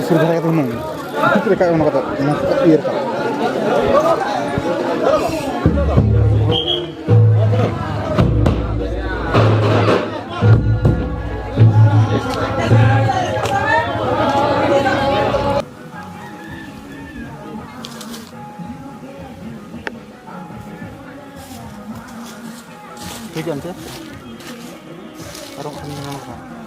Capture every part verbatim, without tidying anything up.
ᱥᱩᱨ ᱫᱷᱟᱨᱟ ᱠᱟᱛᱮ ᱦᱩᱱᱟᱹᱝ ᱵᱷᱤᱛ ᱨᱮ ᱨᱟᱠᱟᱵ ᱚᱱᱟ ᱠᱟᱛᱮ, ᱚᱱᱟ ᱤᱭᱟᱹ ᱨᱟᱠᱟᱵ᱾ ᱴᱷᱤᱠ ᱜᱮᱭᱟ, ᱮᱱᱛᱮ ᱟᱨᱚ ᱠᱷᱟᱱ ᱧᱟᱢ ᱠᱚᱣᱟ᱾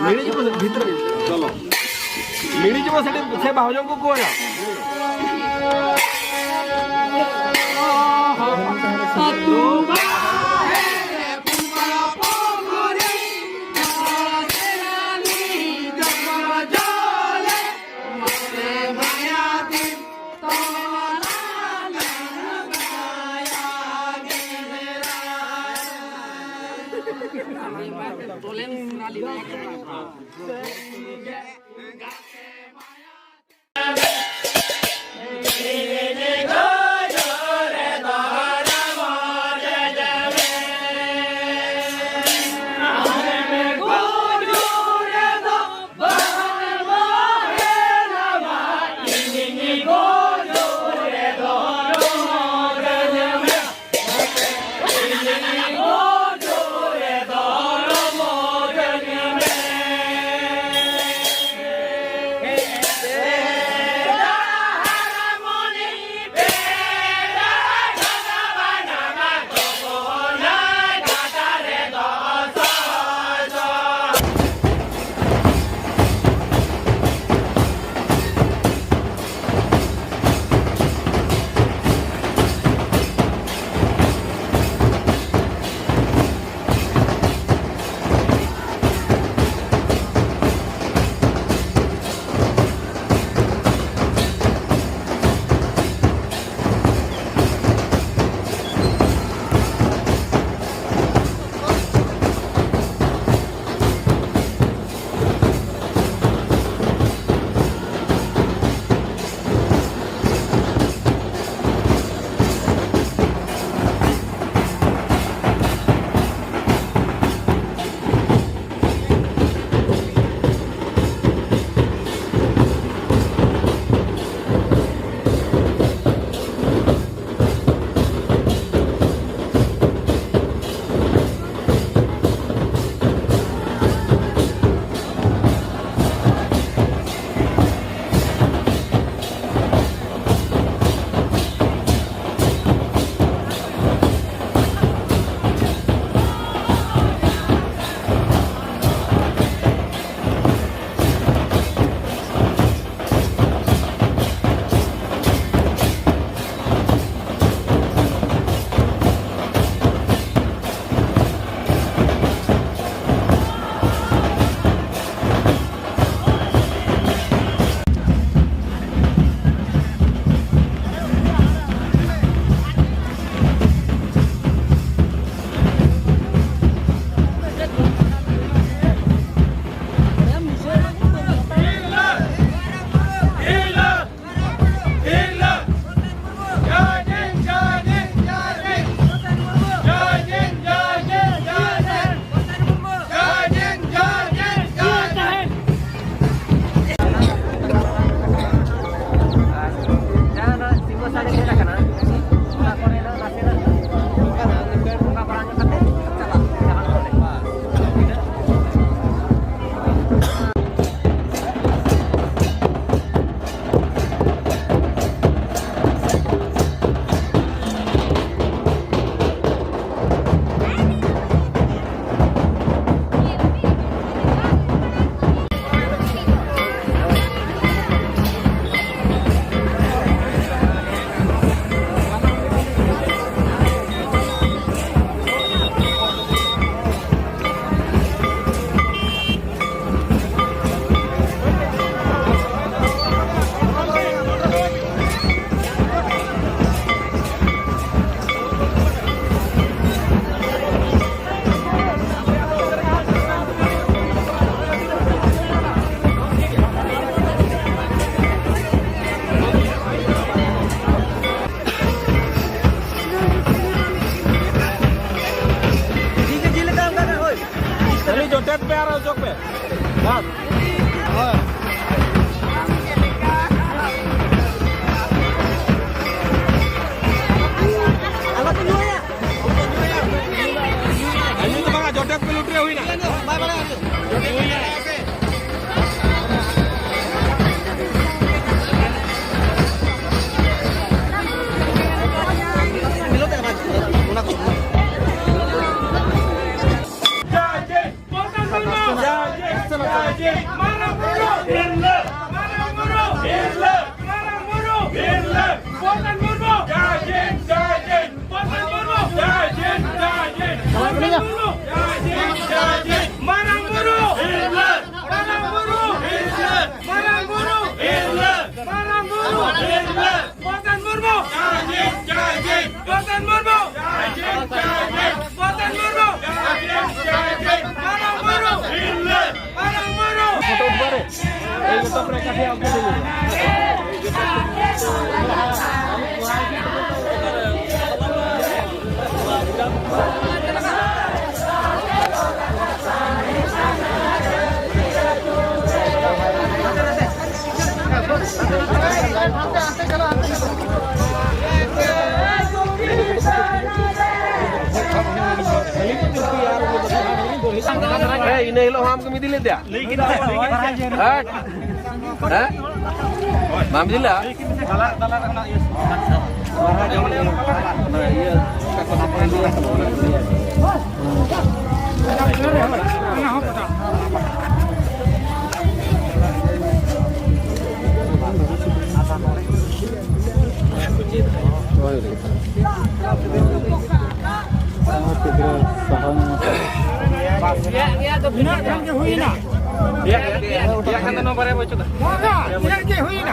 ᱢᱤᱲᱤᱡ ᱵᱚ ᱵᱷᱤᱛᱨᱤ ᱪᱚᱞᱚ᱾ ᱢᱤᱲᱤᱡ ᱵᱚ ᱥᱮᱴᱮ ᱥᱮ ᱵᱟᱦᱩ ᱡᱚᱝ ᱠᱚ ᱠᱚᱭᱟ᱾ ᱵᱟᱥ᱾ ᱦᱳᱭ᱾ ᱟᱞᱚ ᱯᱮ ᱧᱩᱭᱟ᱾ ᱟᱹᱞᱤᱧ ᱫᱚ ᱵᱟᱝᱟ, ᱡᱚᱴᱮᱫ ᱯᱮ ᱞᱩᱴ ᱨᱮ ᱦᱩᱭᱱᱟ᱾ ᱵᱟᱭ ᱵᱟᱲᱟᱭᱟ᱾ ᱚᱱᱟ ᱠᱚ᱾ ᱵᱚᱫᱚᱱ ᱢᱩᱨᱢᱩ! ᱡᱟᱭ ᱦᱤᱸᱫ, ᱡᱟᱭ ᱦᱤᱸᱫ! ᱵᱚᱫᱚᱱ ᱢᱩᱨᱢᱩ! ᱡᱟᱭ ᱦᱤᱸᱫ, ᱡᱟᱭ ᱦᱤᱸᱫ! ᱵᱚᱫᱚᱱ ᱢᱩᱨᱢᱩ! ᱡᱟᱭ ᱦᱤᱸᱫ, ᱡᱟᱭ ᱦᱤᱸᱫ! ᱢᱟᱨᱟᱝ ᱵᱩᱨᱩ! ᱦᱤᱞᱟᱹ! ᱢᱟᱨᱟᱝ ᱵᱩᱨᱩ! ᱦᱮᱸ, ᱤᱱᱟᱹ ᱦᱤᱞᱳᱜ ᱦᱚᱸ ᱟᱢ ᱜᱮᱢ ᱤᱫᱤ ᱞᱮᱫᱮᱭᱟ? ᱦᱮᱸ? ᱦᱮᱸ? ᱵᱟᱢ ᱤᱫᱤ ᱞᱮᱫᱟ? ᱯᱮᱭᱟ ᱜᱮ, ᱯᱮᱭᱟ ᱜᱮ, ᱯᱮᱭᱟ ᱜᱮ᱾ ᱯᱮᱭᱟ ᱜᱮ, ᱯᱮᱭᱟ ᱜᱮ, ᱯᱮᱭᱟ ᱜᱮ᱾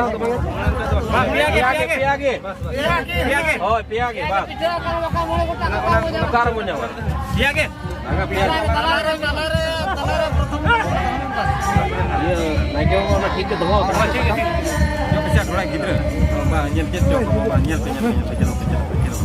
ᱯᱮᱭᱟ ᱜᱮ, ᱯᱮᱭᱟ ᱜᱮ᱾ ᱯᱮᱭᱟ ᱜᱮ, ᱯᱮᱭᱟ ᱜᱮ᱾ ᱯᱮᱭᱟ ᱜᱮ, ᱯᱮᱭᱟ ᱜᱮ᱾ ᱵᱟᱥ, ᱵᱟᱥ᱾ ᱯᱮᱭᱟ ᱜᱮ, ᱯᱮᱭᱟ ᱜᱮ᱾ ᱦᱳᱭ, ᱯᱮᱭᱟ ᱜᱮ, ᱵᱟᱥ᱾ ᱚᱱᱟ, ᱚᱱᱟ, ᱚᱠᱟ ᱨᱮᱵᱚᱱ ᱧᱟᱢᱟ? ᱯᱮᱭᱟ ᱜᱮ᱾ ᱵᱟᱝᱟ, ᱯᱮᱭᱟ ᱜᱮ᱾ ᱤᱭᱟᱹ, ᱱᱟᱭᱠᱮ ᱵᱟᱵᱟ, ᱚᱱᱟ ᱴᱷᱤᱠ ᱜᱮ ᱫᱚᱦᱚ ᱠᱟᱜ ᱢᱮ᱾ ᱦᱳᱭ, ᱴᱷᱤᱠ ᱜᱮ, ᱴᱷᱤᱠ ᱜᱮ᱾ ᱧᱚᱜ ᱯᱮᱥᱮ ᱠᱚᱲᱟ ᱜᱤᱫᱽᱨᱟᱹ᱾ ᱵᱟᱵᱟ, ᱧᱮᱞ ᱪᱮᱫ ᱪᱚ, ᱵᱟᱵᱟ, ᱧᱮᱞ ᱯᱮ, ᱧᱮᱞ ᱯᱮ, ᱧᱮᱞ ᱯᱮ, ᱧᱮᱞ ᱯᱮ, ᱧᱮᱞ ᱯᱮ᱾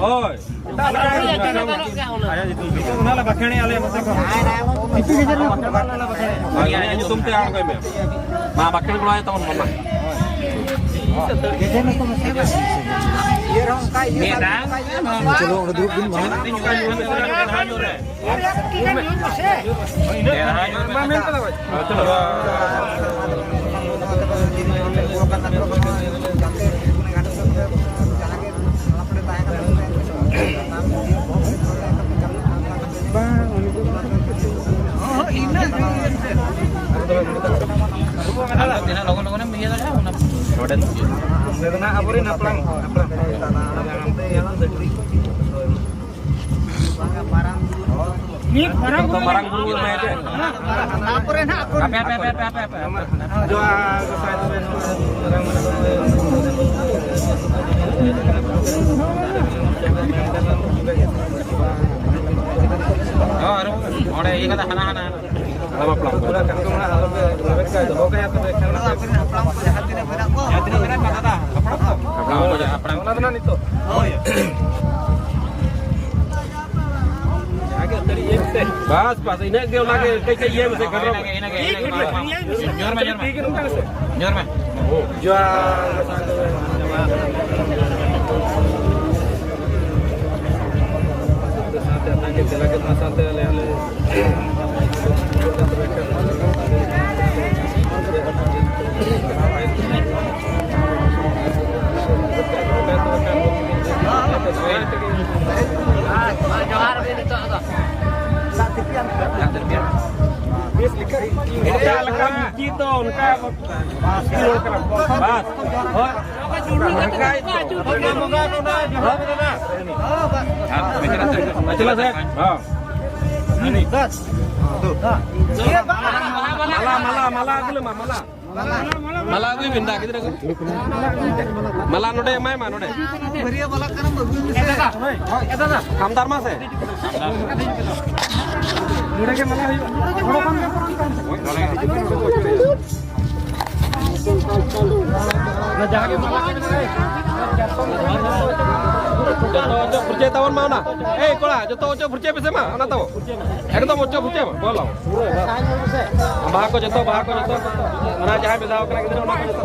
ᱦᱳᱭ᱾ ᱚᱱᱟ ᱞᱮ ᱵᱟᱠᱷᱮᱬᱮᱜᱼᱟ ᱟᱞᱮ ᱱᱚᱛᱮ ᱠᱷᱚᱱ᱾ ᱦᱳᱭ, ᱩᱱᱤᱭᱟᱜ ᱧᱩᱛᱩᱢ ᱛᱮ ᱟᱬᱜᱚᱭ ᱢᱮ᱾ ᱢᱟ, ᱵᱟᱠᱷᱮᱬ ᱜᱚᱲᱚᱭ ᱛᱟᱵᱚᱱ ᱢᱟ, ᱢᱟ᱾ ᱪᱚᱞᱚ, ᱚᱸᱰᱮ ᱫᱩᱲᱩᱵ ᱵᱤᱱ, ᱢᱟ᱾ ᱵᱟᱝ, ᱩᱱᱤ ᱫᱚ ᱵᱟᱝ᱾ ᱛᱤᱱᱟᱹᱜ ᱞᱚᱜᱚᱱ ᱞᱚᱜᱚᱱᱮᱢ ᱤᱭᱟᱹ ᱫᱟᱲᱮᱭᱟᱜᱼᱟ, ᱚᱱᱟ ᱱᱚᱰᱮ ᱫᱚ᱾ ᱚᱸᱰᱮ ᱫᱚ ᱱᱟᱜ ᱟᱵᱚᱨᱮᱱ ᱦᱟᱯᱲᱟᱢ, ᱦᱟᱯᱲᱟᱢ᱾ ᱢᱤᱫ ᱢᱟᱨᱟᱝ ᱵᱩᱨᱩ ᱢᱟᱨᱟᱝ ᱵᱩᱨᱩ ᱢᱮᱱᱟᱭᱟ ᱪᱮ? ᱛᱟᱯᱚᱨᱮ ᱱᱟᱜ ᱟᱠᱚ ᱦᱟᱯᱮ, ᱦᱟᱯᱮ, ᱦᱟᱯᱮ, ᱦᱟᱯᱮ, ᱦᱟᱯᱮ᱾ ᱡᱚᱦᱟᱨ ᱜᱚᱸᱥᱟᱭ ᱛᱚᱵᱮ ᱱᱚᱣᱟ ᱢᱟᱨᱟᱝ ᱵᱩᱨᱩ᱾ ᱦᱚᱸ, ᱟᱨ ᱚᱸᱰᱮ ᱤᱭᱟᱹ ᱠᱟᱫᱟ, ᱦᱟᱱᱟ, ᱦᱟᱱᱟ, ᱦᱟᱱᱟ᱾ ᱦᱟᱲᱟᱢ ᱦᱟᱯᱲᱟᱢ ᱠᱚ᱾ ᱯᱩᱨᱟᱹ ᱠᱟᱹᱢᱤ ᱠᱚ ᱢᱮᱱᱟᱜᱼᱟ, ᱟᱞᱚᱯᱮ ᱫᱚᱦᱚ ᱠᱟᱭᱟ ᱛᱚᱵᱮ ᱠᱷᱟᱱ᱾ ᱟᱵᱚᱨᱮᱱ ᱦᱟᱯᱲᱟᱢ ᱠᱚ ᱡᱟᱦᱟᱸ ᱛᱤᱱᱟᱹᱜ ᱢᱮᱱᱟᱜ ᱠᱚᱣᱟ᱾ ᱦᱟᱯᱲᱟᱢ ᱠᱚ, ᱦᱟᱯᱲᱟᱢ ᱠᱚ᱾ ᱚᱱᱟ ᱫᱚ ᱱᱟᱜ ᱱᱤᱛᱚᱜ᱾ ᱦᱳᱭ᱾ ᱵᱟᱥ, ᱵᱟᱥ, ᱤᱱᱟᱹᱜ ᱜᱮ, ᱚᱱᱟ ᱜᱮ ᱠᱟᱹᱡ, ᱠᱟᱹᱡ ᱤᱭᱟᱹ ᱢᱮᱥᱮ, ᱜᱟᱰᱨᱚ ᱢᱮ᱾ ᱤᱱᱟᱹᱜᱮ, ᱤᱱᱟᱹᱜᱮ, ᱤᱱᱟᱹᱜᱮ, ᱵᱟᱝ, ᱵᱟᱝ᱾ ᱧᱚᱨ ᱢᱮ, ᱧᱚᱨ ᱢᱮ᱾ ᱧᱚᱨ ᱢᱮ᱾ ᱡᱚᱦᱟᱨ᱾ ᱥᱟᱶᱛᱮ ᱟᱯᱱᱟᱨ ᱜᱮ ᱛᱮᱞᱟ ᱜᱮ ᱱᱚᱣᱟ ᱥᱟᱶᱛᱮ ᱟᱞᱮ ᱦᱚᱸᱞᱮ ᱡᱟᱦᱟᱸ ᱞᱮᱠᱟ ᱢᱩᱪᱤ ᱫᱚ ᱚᱱᱠᱟ ᱵᱟᱥ᱾ ᱦᱳᱭ᱾ ᱵᱟᱪᱞᱟ ᱥᱮ? ᱦᱚᱸ᱾ ᱵᱟᱥ᱾ ᱢᱟᱞᱟ, ᱢᱟᱞᱟ, ᱢᱟᱞᱟ ᱟᱹᱜᱩ ᱞᱮᱢᱟ, ᱢᱟᱞᱟ᱾ ᱢᱟᱞᱟ ᱟᱹᱜᱩᱭ ᱵᱤᱱ ᱫᱟ, ᱜᱤᱫᱽᱨᱟᱹ ᱠᱚ᱾ ᱢᱟᱞᱟ ᱱᱚᱰᱮ ᱮᱢᱟᱭ ᱢᱟ, ᱱᱚᱰᱮ᱾ ᱟᱢᱫᱟᱨ ᱢᱟ ᱥᱮ᱾ ᱱᱚᱰᱮ ᱜᱮ ᱢᱟᱞᱟ ᱦᱩᱭᱩᱜᱼᱟ᱾ ᱱᱚᱰᱮ ᱠᱷᱚᱱ ᱜᱮ ᱯᱟᱨᱚᱢ ᱠᱟᱱ᱾ ᱚᱱᱟ ᱡᱟᱦᱟᱸ ᱜᱮ ᱢᱟᱞᱟ ᱠᱚ ᱢᱮᱱᱟᱜᱼᱟ᱾ ᱡᱚᱛᱚ ᱚᱪᱚᱜ ᱯᱷᱩᱨᱪᱟᱹᱭ ᱛᱟᱵᱚᱱ ᱢᱟ ᱚᱱᱟ᱾ ᱮᱭ ᱠᱚᱲᱟ, ᱡᱚᱛᱚ ᱚᱪᱚᱜ ᱯᱷᱩᱨᱪᱟᱹᱭ ᱯᱮᱥᱮ ᱢᱟ, ᱚᱱᱟ ᱛᱟᱵᱚ᱾ ᱮᱠᱫᱚᱢ ᱚᱪᱚᱜ ᱯᱷᱩᱨᱪᱟᱹᱭ ᱢᱟ, ᱵᱚᱞᱚ᱾ ᱵᱟᱦᱟ ᱠᱚ ᱡᱚᱛᱚ, ᱵᱟᱦᱟ ᱠᱚ ᱡᱚᱛᱚ᱾ ᱚᱱᱟ ᱡᱟᱦᱟᱸᱭ ᱵᱮᱫᱷᱟᱣ ᱠᱟᱱᱟ ᱜᱤᱫᱽᱨᱟᱹ, ᱚᱱᱟ ᱠᱚ ᱡᱚᱛᱚ᱾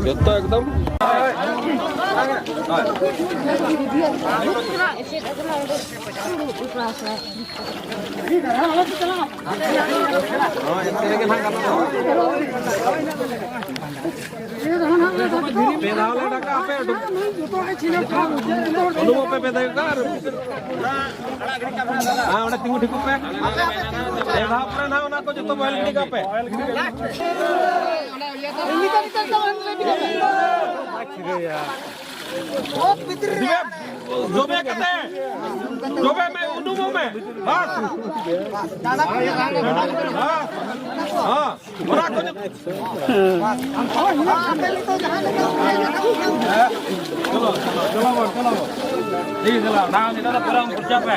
ᱡᱚᱛᱚ ᱮᱠᱫᱚᱢ᱾ ᱯᱮ ᱫᱷᱟᱣ ᱞᱮ ᱰᱟᱠᱟ ᱟᱯᱮ, ᱩᱰᱩᱠ᱾ ᱩᱰᱩᱠᱚᱜ ᱯᱮ ᱯᱮ ᱫᱷᱟᱣ ᱟᱨ ᱦᱮᱸ, ᱚᱸᱰᱮ ᱛᱤᱸᱜᱩ ᱴᱷᱤᱠᱚᱜ ᱯᱮ᱾ ᱯᱮ ᱫᱷᱟᱣ ᱯᱚᱨᱮ ᱱᱟᱦᱟᱜ ᱚᱱᱟ ᱠᱚ ᱡᱚᱛᱚ ᱵᱚᱦᱮᱞ ᱜᱤᱰᱤ ᱠᱟᱜ ᱯᱮ᱾ ᱡᱚᱵᱮ, ᱡᱚᱵᱮ ᱠᱟᱛᱮ, ᱡᱚᱵᱮ ᱢᱮ, ᱩᱰᱩᱠᱚᱜ ᱢᱮ᱾ ᱵᱟᱥ᱾ ᱵᱟᱥ᱾ ᱦᱮᱸ᱾ ᱚᱱᱟ ᱠᱚ ᱡᱚᱛᱚ ᱪᱚᱞᱚ, ᱪᱚᱞᱚ, ᱪᱚᱞᱚ, ᱪᱚᱞᱚ᱾ ᱴᱷᱤᱠ ᱜᱮᱭᱟ, ᱪᱟᱞᱟᱣ᱾ ᱱᱟ, ᱱᱤᱛᱚᱜ ᱫᱚ ᱯᱩᱨᱟᱹ ᱯᱷᱩᱨᱪᱟᱹ ᱯᱮ᱾